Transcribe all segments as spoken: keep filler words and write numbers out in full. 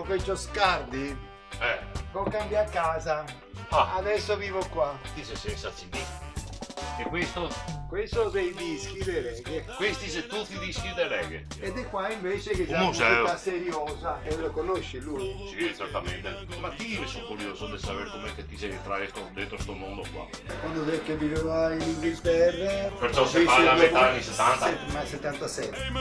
Vecio Scardi? Eh. Go cambià casa. Ah. Adeso vivo qua. Ti te si sensa C D. E questo? Questo dei dischi de reggae. Questi xe tuti dischi de reggae. E de qua invese che xe la musica seriosa. E lo conosi lu? Sì, certamente. Ma ti, mi so curioso de saver come che ti te si entrà dentro, dentro sto mondo qua. Quando xe che viveva in Inghilterra. Perciò se parla a metà ani setanta. Sì, sì, set-, ma setantasete.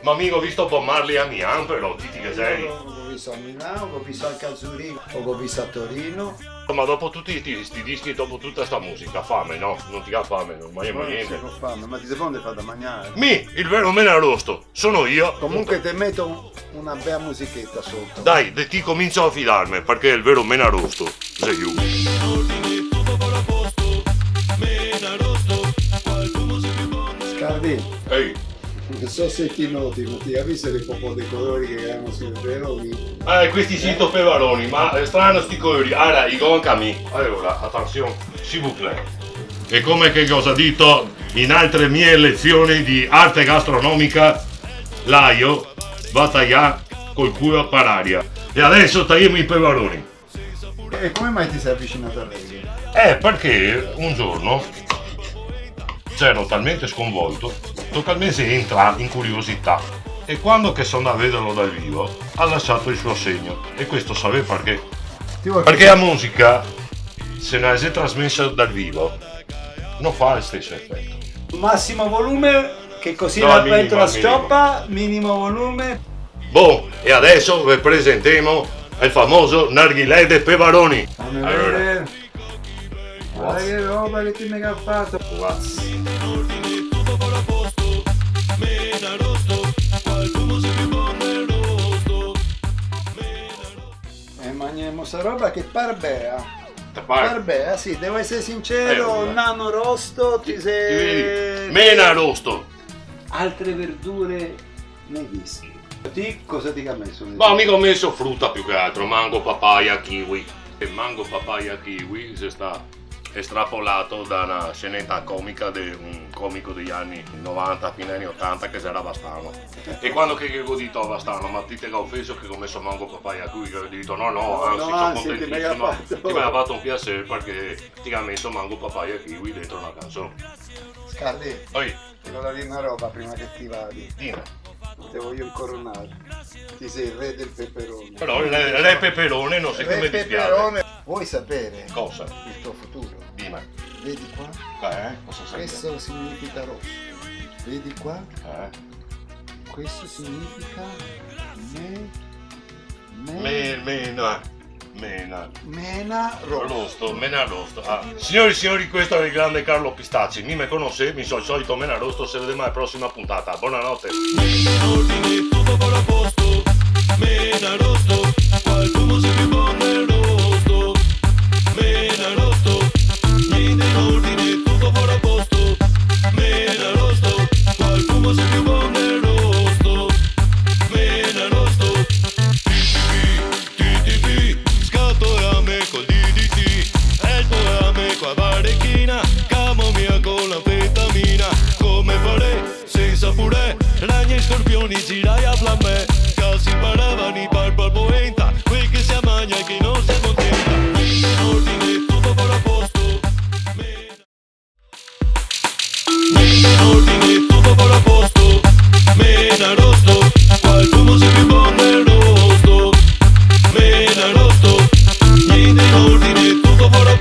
Ma mi go visto Bob Marley a Milan, però, ti, ti che te si? Go visto a Milan, go visto anca a Zurigo, go visto a Torino. Ma dopo tuti sti, sti dischi, dopo tuta sta musica, fame, no? No ti ga fame, no? Ma gnente. Sì, go fame, ma ti te fa da magnare? Mi, el vero Menarosto! Sono io. Comunque te meto un-, una bela musicheta soto. Dai, de ti comincio a fidarme, parché el vero Menarosto xe lu. Scardi. Ehi. No so se ti noti, ma ti ga visto el popo de colori che gavemo sui peperoni? Eh, questi sì, i peperoni, ma xe strano sti colori. Alora, i go anca mi. Alora, atansion, s'il vous plaît. E come che go za dito in altre mie lezioni de arte gastronomica, l'ajo va taià col culo par aria. E adeso taiemo i peperoni. E come mai ti te si avisinà al reggae? Eh, parché un giorno gero talmente sconvolto, totalmente entrà in curiosità. E quando che so ndà a vederlo dal vivo, ga lasà el so segno. E questo savè parché? Parché la musica, se no la xe trasmesa dal vivo, no fa el steso efeto. Masimo volume, che cusì la pentola s-ciopa, minimo volume. Bon, e adeso ve presentemo el famoso narghilè de peperoni. Fame vedere. Alora. Varda che roba che ti me ga fato. Guarda. E magnemo sta roba che par bea. Te par? Par bea, sì, devo esare sincero, eh, nano rosto, ti, ti te si vedi? Menarosto. Altre verdure nei dischi. Ti cosa ti ga meso? Ma mi go meso fruta più che altro, mango, papaia, kiwi. E mango, papaia, kiwi xe stà estrapolà da na sceneta comica de un comico dei ani novanta, fine ani otanta, che gera Bastano. E quando che, che go dito a Bastano: "Ma ti te ga ofeso che go meso mango, papaia, kiwi?" Che el ga dito: "No, no, ansi, no, so contentisimo, ti me ga fato un piaser parché ti ga meso mango, papaia, kiwi dentro na canson." Scardi. Oi. Te vojo dir na roba prima che ti vadi. Dime. Te vojo incoronar. Ti te si el re del peperone. Però el re, re peperone, no so, che me dispiase. Re peperone. Vuoi sapere cosa? Il tuo futuro? Dime. Vedi qua? Eh? Cosa serve? Questo significa rosso. Vedi qua? Eh? Questo significa me-, me-, me-, me-, no. Mena. Mena rosto. Rosto, mena rosto. Ah. Signori e signori, questo xe el grande Carlo Pistacci. Mi me conosé, mi so el solito Menarosto, se vedemo ala prosima puntata. Bonanote. Mena ordine, tuto farà posto. Mena rosto, qua el fumo xe più bon del rosto. Mena rosto, gnente in ordine, tuto farà posto. Mena rosto, qua el fumo xe più bon del rosto. Mena rosto. T T P, scatolame col D D T, e el poame co la varechina, camomila co l'anfetamina. Come farè sensa purè? Ragni e scorpioni, giraia, flamè, che se parava ni par polenta, quel che se magna e che no se contenta. Ordine, tuto farà posto. Mena ordine, tuto farà posto. Mena rosto, qua el fumo xe più bon del rosto. Mena rosto, gnente in ordine, tuto farà